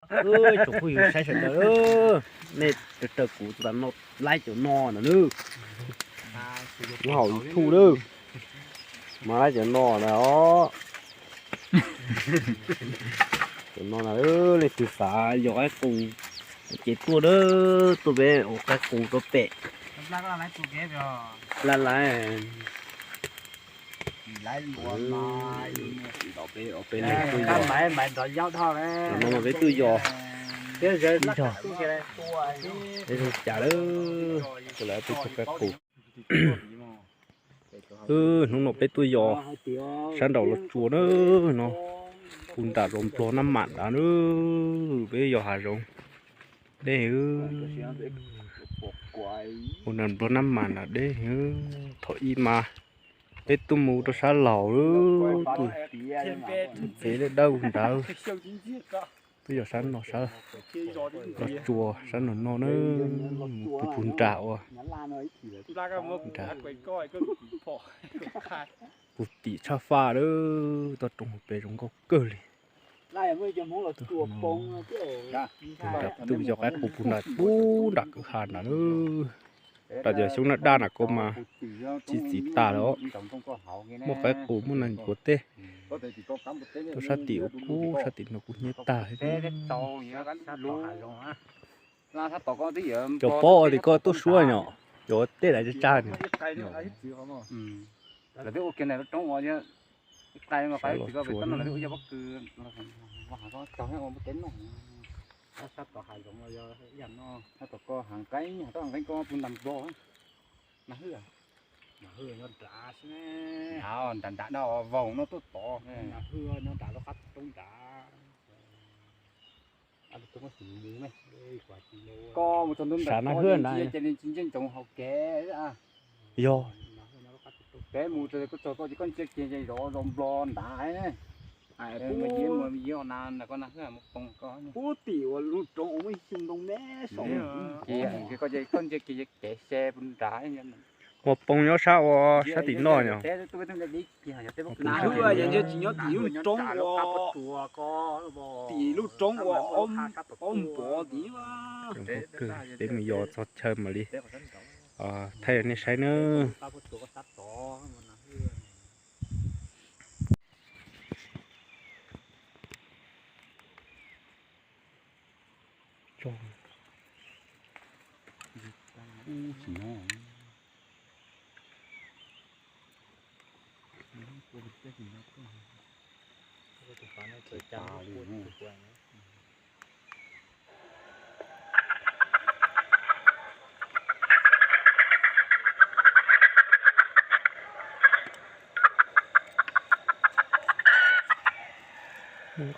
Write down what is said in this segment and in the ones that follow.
Tsoom phooj ywg saib sawv daws, nej raws kuv tus tas no laib cov no na nawb. Kuv haum YouTube nawb, mas laib cov no na os. Cov no na, leej twg xav yos qaib qus ces tuaj nawb, tuaj peb ua qaib qus rau pem. Laj laib. Peb tuaj yos, peb zoo cas lawm, lawv peb tuaj qaib qus. Hnub no peb tuaj yos sab nraum Los Tsuas na, no puv nram los Nplog Nab Mam nrad na, peb yos hav zoov deb. Puv nram Nplog Nab Mam nrad deb. Thaum ub mas peb tuaj mus rau sab laug, tuaj pem dawb dawb nrad. Peb yos sab no, sab Los Tsuas sab no no na, mus puv puv nram ua nram, puv tim tshaj faj lawm, toj roob hauv pes zoo nkauj kawg li. Nram tuaj yos qaib qus puv nram, puv nram kwj ha nrad na. Nram cov xyoob naj daj nram ko mas tsis txi tas lawm os. Muaj qaib qus muaj nas ncuav tej. Tuaj sab tim ua pub sab tim no kuj hnyiab tag li. Cov pob ua tim koj tuaj suab nyom, cov tej lav tsag tsag nyom. Sab Los Tsuas na. Nram nram no voos no tuaj tod. Koj mus txog ntu ntawm ko ces tsis ntsia ntsoov hauv kev. Yog peb mus txog koj txog koj ces koj ntsia kiag ces zov zov Nplog nrad. Mus yim mus yim na, nram ko na hwj mus poob ko. Pub tim uas lub roob uas muaj xyoo ntoo me saum. Ces koj ces koj ntsia kiag kev xe puv nrad. Mus poob nyob sab ua sab tim no yog. Hwj, yog ntsia tsis nyob tim lub roob uas, tim lub roob uas ob npov tim. Peb mus yos txog chaw mam li thaij nej saib nawb.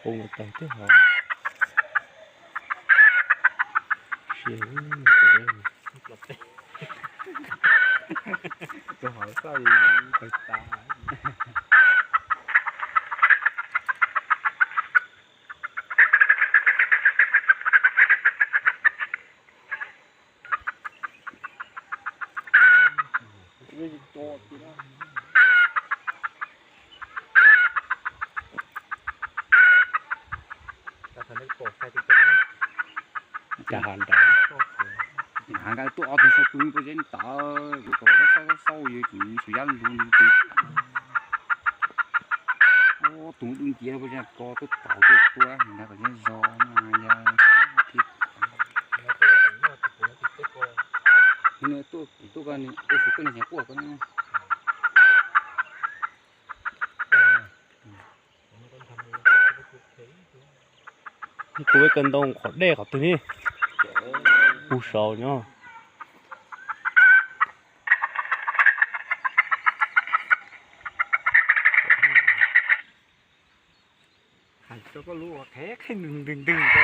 Qus tawg twb hov. Sia, tus hov txoj tawg tas. Cas ha nrad, nrad nqa tuaj ob tug sau tu tuaj zeb ntawd, kom xauj xauj xauj yus tsis xyuas yab lug li. Tus dub nciab ko tuaj tau tuaj tua nrad kom zeb zog na yog. Tuaj kuv tuaj ko, ej xwb koj niag quaj ko na. Kuv ib ko ntoo qhov dej qhov twg ne? Kuv saud nyob. Hais rau koj lub ua qhev qhev ntws ntws ntws ko.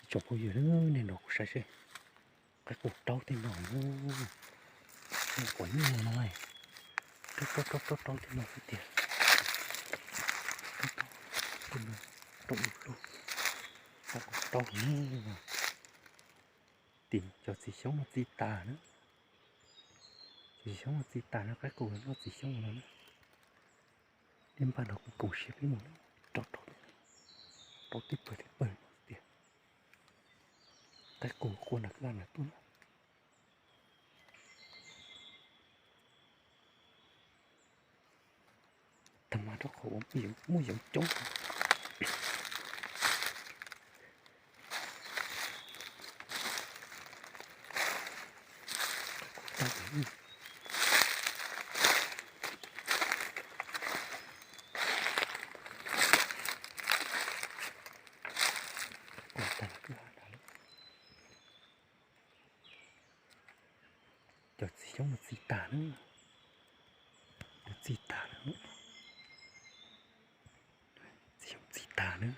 Tsoom phooj ywg, nej nrog kuv saib seb, qaib qus raub tej no, quav nyuj no, raub raub raub raub tej no xwb tiag. Raub raub, raub ub lug, raub raub na. Tim cov txiv xyoob no txi tas na. Txiv xyoob txi tas no, qaib qus noj txiv xyoob no na. Ib npaj no kuv koom siab peb mus na, rau rau, rau tib pawg tib pawg no tiag. Qaib qus quaj nrov nrov tuaj na. Tag mas rau qhov uas muaj yoov coob. Cov txiv xyoob no txi tas na, txi tas na, txiv xyoob txi tas na.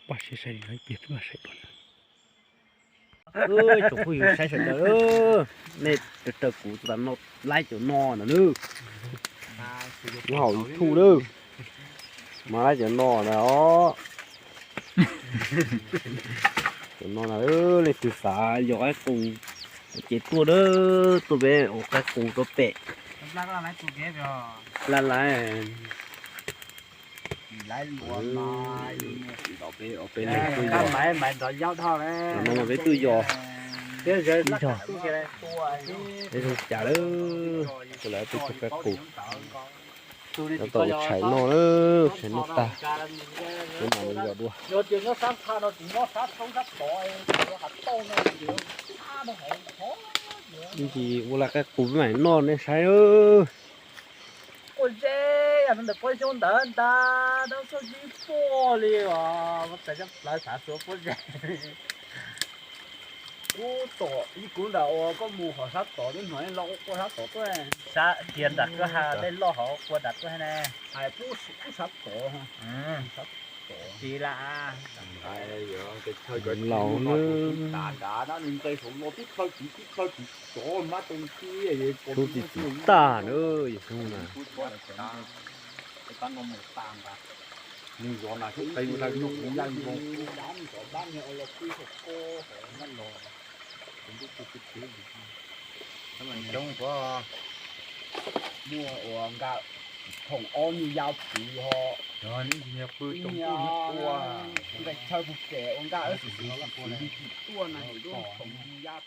Pab siab saib no ib pliag peb mam saib dua na. Tsoom phooj ywg saib sawv daws, nej raws kuv tus tas no laib cov no na. Nyob hauv YouTube na, mas laib cov no na os. Cov no na, leej twg xav yos qaib qus ces tuaj na, tuaj peb ua qaib qus rau pem. Laj laj. Peb leeg tuaj yos, no mas peb tuaj yos, peb zoo cas lawm, tuaj lawm peb tug qaib qus. Nyob tau ua tshais noj na, tshais noj tag, peb mam li yos dua. Ib ntsis ua laj qaib qus peb mam noj nej saib. Quaj zeb, yog ntawm pob xyoob ntawd ntag, dab xyoob zib puag li os, lawv xav xua pob zeb. Kuv tom ib kuv nram uas koj mus qhov sab tod, twb hnov los quaj sab tod tuaj. Tias nram kwj ha dej loj hov quaj nram kwj ha ne. Hais pub sab tod, sab tod. Tsis la. Laus na. Tib plawg tib plawg tib plawg tib plawg tov mab tau tib. Tub txi txiv tag na, yog xyoob na. Nws zov nas xyoob qe mus tag nyob kuv yaj zoo. Muaj ua nkaj thoom ob nyuag yaj pwv ho. Ib nyuag nqaij chaw puag pem ua nkaj xwm xwm li tim tuaj na, thoom yaj.